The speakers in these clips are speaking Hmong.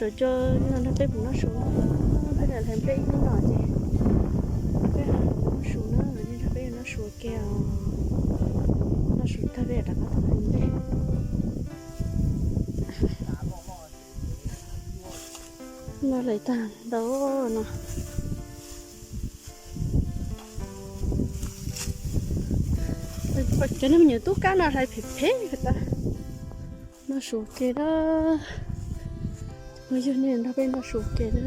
Cov no nrog peb mus noj su na, peb lam hlais nplej ib hnub no ces peb noj su na, nej nrog peb noj su ua ke os. Noj su tag peb rov qab tuaj hlais nplej. Noj hlais tag ntau no. Cov niag me nyuam tub kab no hlais phem phem tas. Noj su ua ke na. Ua yog nej nrog peb noj su ua ke na.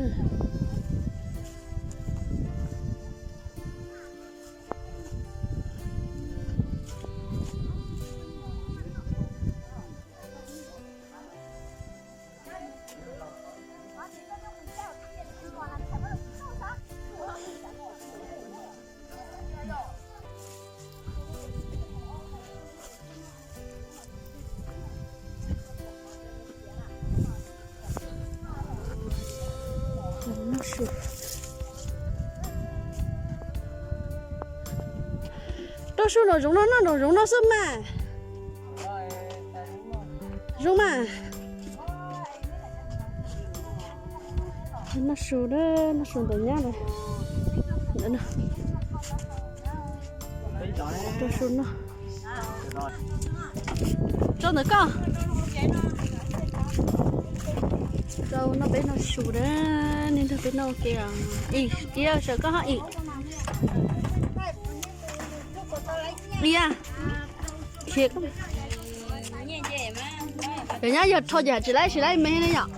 Rau su nraum zoov no noj nraum zoov no xwb mas. Zoo mas. Noj su, noj su ntawm nyab lawm. Rau su noj. Rau ntawm koj. Rau no peb noj su na, nej nrog peb noj ua ke os. Ib, sawv koj ho ib. Ib, khiav koj. Yog nyab yog rho ces tsis laib tsis laib me ne yom.